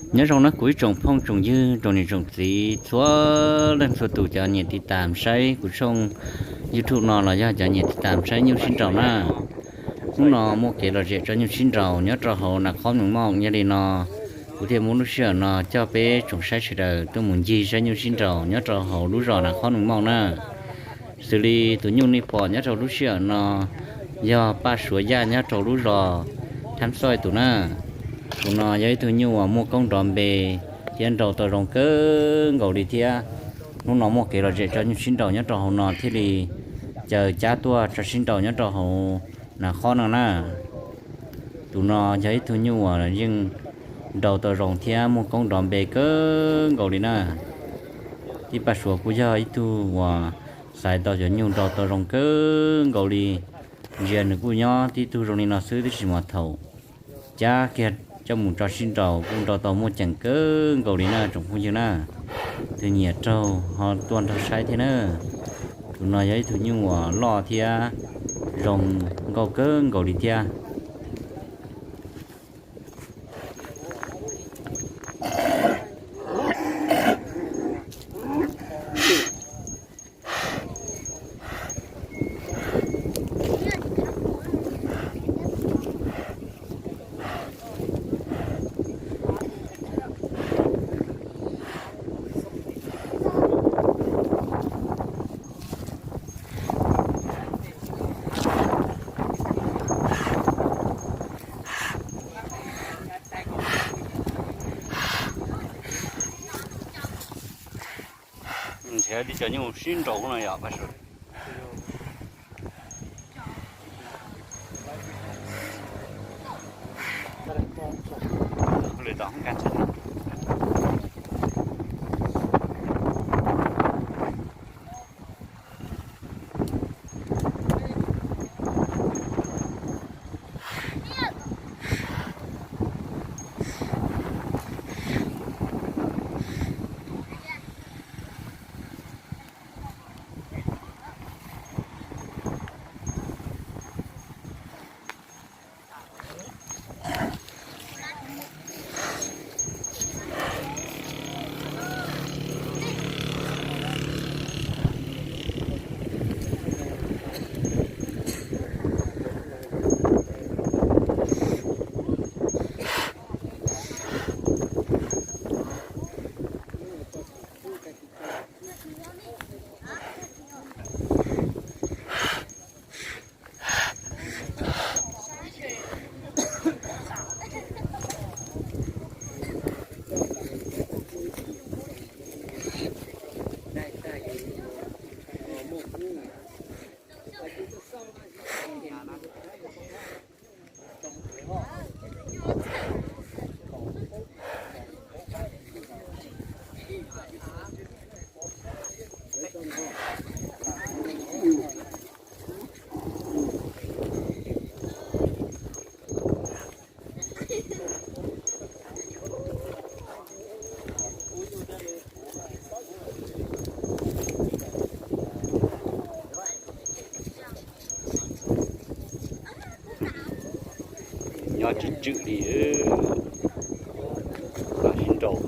Nyob zoo na kuv ib tsoom phooj tsoom ywg, tsoom niam tsoom txiv, txhua leej txhua tus cov nyiam tiv tam saib kuv tshooj YouTube no los yog cov nyiam tiv tam saib nyuj sib nraus na. Hnub no muaj kev lom zem tso nyuj sib nraus nyob rau hauv Nas Khob Mees Moj, yog li no kuv thiaj muab lub sij hawm no coj peb tsoom saib sawv daws tuaj mus ncig saib nyuj sib nraus nyob rau hauv lub zos Nas Khob Mees Moj na. Xws li tus nyuj nej pom nyob rau lub sij hawm no yog Paj Suav Yaj nyob rau lub zos Thab Xoj tus na. Tus no yog ib tug nyuj uas muaj koob nrov npe thiab nraus tau zoo kawg nkaus li thiab. Hnub no muaj kev lom zem tso nyuj sib nraus nyob rau hauv no thiaj li caw cab tuaj tso sib nraus nyob rau hauv Nas Khob no na. Tus no yog ib tug nyuj uas yeej nraus tau zoo thiab muaj koob nrov npe kawg nkaus li na. Tij Paj Suav kuj yog ib tug uas xaiv tau cov nyuj nraus tau zoo kawg nkaus li. Ntsia nws kuj nyob tib tug zoo li no xwb, tab sis mas thaum cab kiag coj mus tso sib nraus kuj nraus tau muaj ceem kawg nkaus li na tsoom phooj ywg na. Tus nyiam raug ho tuaj nrog saib thiab na. Tus no yog ib tug nyuj uas loj thiab zoo nkauj kawg nkaus li thiab. Nrhiav tib co nyuj sib nraus no yom. Nyob tsis tswm li, sib nraus.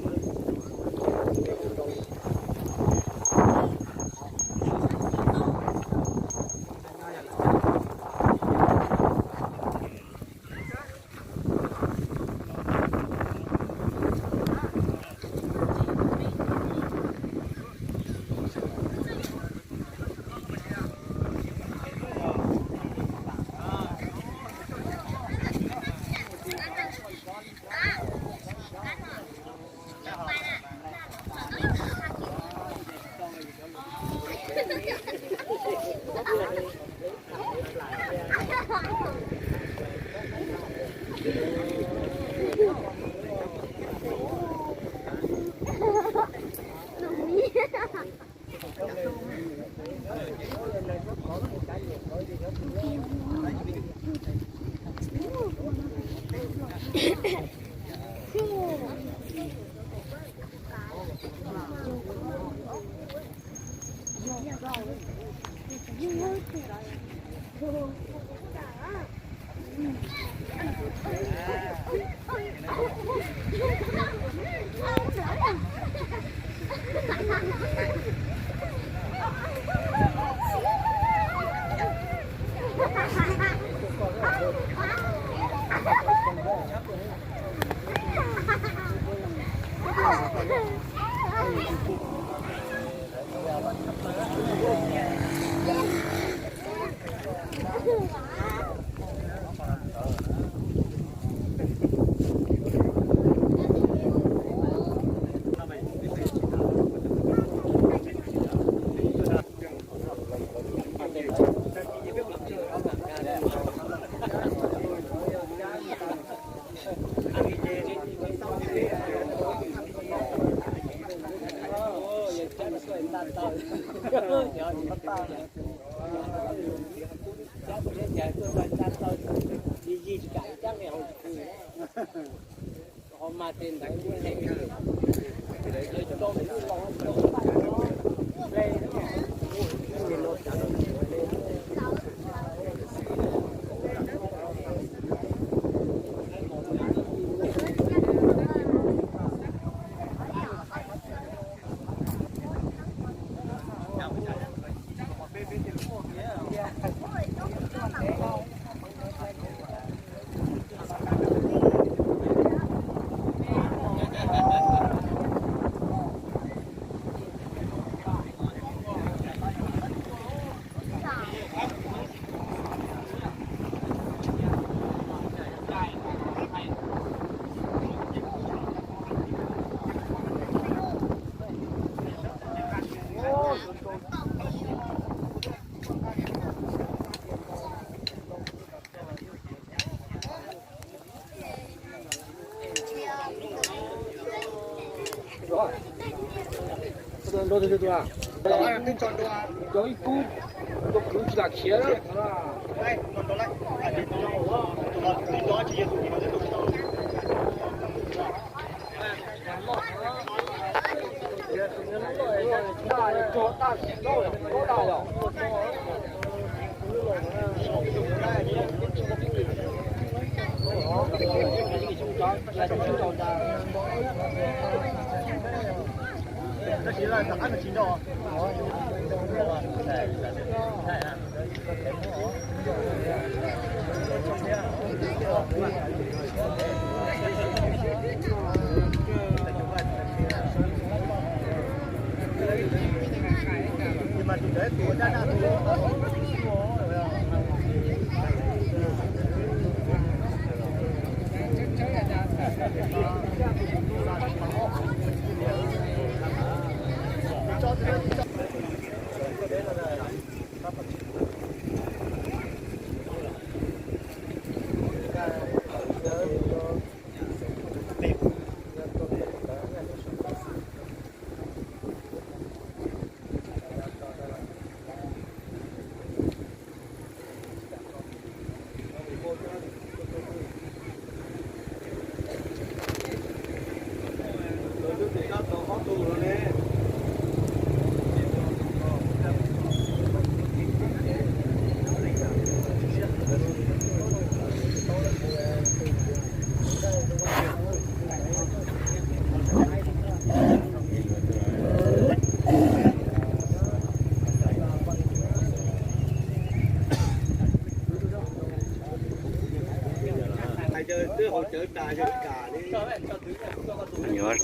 Yuav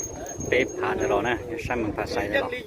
peb phav ntawd los na, yuav saib mus phav xais ntawd los.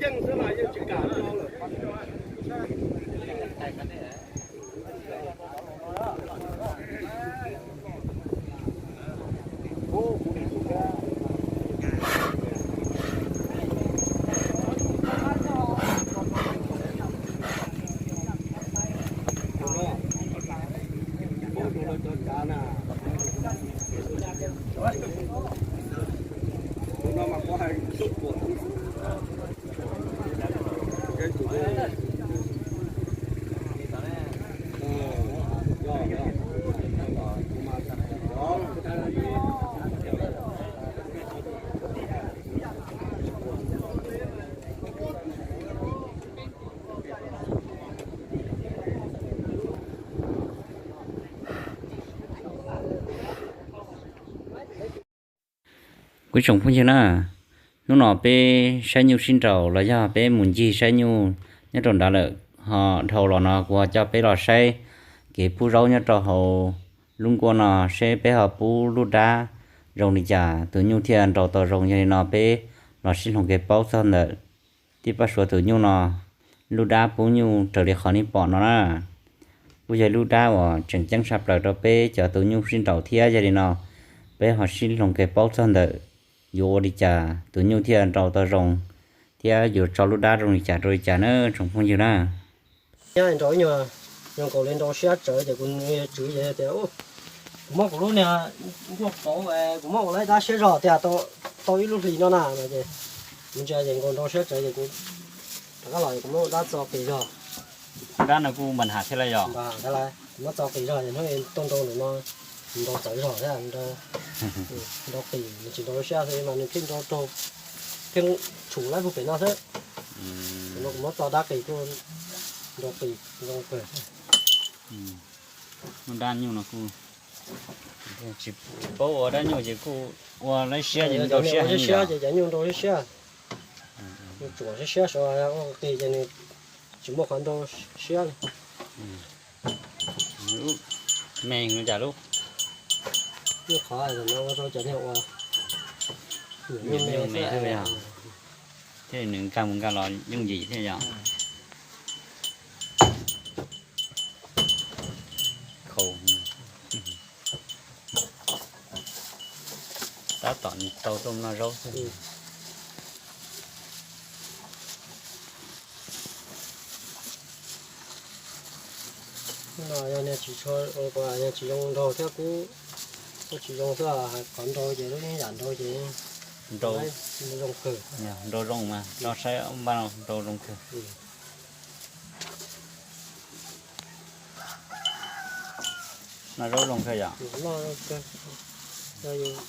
Kuv tsoom phooj ywg na, hnub no peb saib nyuj sib nraus los yog peb mus ncig saib nyuj nyob rau nrad lawm, ho dhau los no kuv ho coj peb los saib kev pub zaub nyob rau hauv lub nkuaj no, seb peb ho pub lub dab zoo li cas tus nyuj thiaj nraus tau zoo. Yog li no peb los sib hloov kev paub txog ntawm tij Paj Suav tus nyuj no, lub dab pub nyuj raws li qhov nej pom no na. Kuj yog lub dab uas tseem ceeb tshaj plaws rau peb cov tus nyuj sib nraus thiab. Yog li no peb ho sib hloov kev paub txog ntawm yuav ua li cas tus nyuj thiaj nraus tau zoo, thiab yuav tso lub dab zoo li cas rau li cas na tsoom phooj ywg na. Nyob nraus ib nyuag, nyuag nkaus li nrau siab tsawv ces kuv tswv ces tias, kuv muab kuv lub niag nkuaj pauv, kuv muab ua lawv dab siab zog tias tau ib lub hlis no na no ces kuv ntsia ces nkaus nrau siab tsawv ces kuv rov qab los kuv muab dab txo pes zog. Dab no kuj npam has thiab lawm yog? Npam has thiab lawm, muab txo qis zog ces hnub tuaj nrau ntawm no, nrau txawv zog thiab, nrau qis, nws tsis nrau siab xwb mas nws thiaj nrau raug, thiaj tshum lawm puag pem no xwb. Kuv muab txo dab qis kuj nrau qis zoo kawg. Muaj dab nyuj no kuj tsis paub ua dab nyuj ces kuj ua lawv siab ces nrau siab heev, siab ces cov nyuj nrau siab siab. Tsuam siab siab, sawv ua qis ces nws tsis muaj qhov nrau siab li. Me cas lub, nyuj qhov no ua rau cov niag ua nyuj me thiab, thiab nws nkag mus nkag los yooj yim thiab yog. Tab tom tau tuaj noj zaub xwb. No yog niag tsis tshua, yog tsis zoo nraug thiab kub, kuj tsis zoo xwb, hais qhov nrau ces lub yeeb yam nrau ces nrau zoo kawg. Nrau zoo mas tso saib npaj no nrau zoo kawg. Noj zaub zoo kawg yom? Noj zoo kawg. Yog yus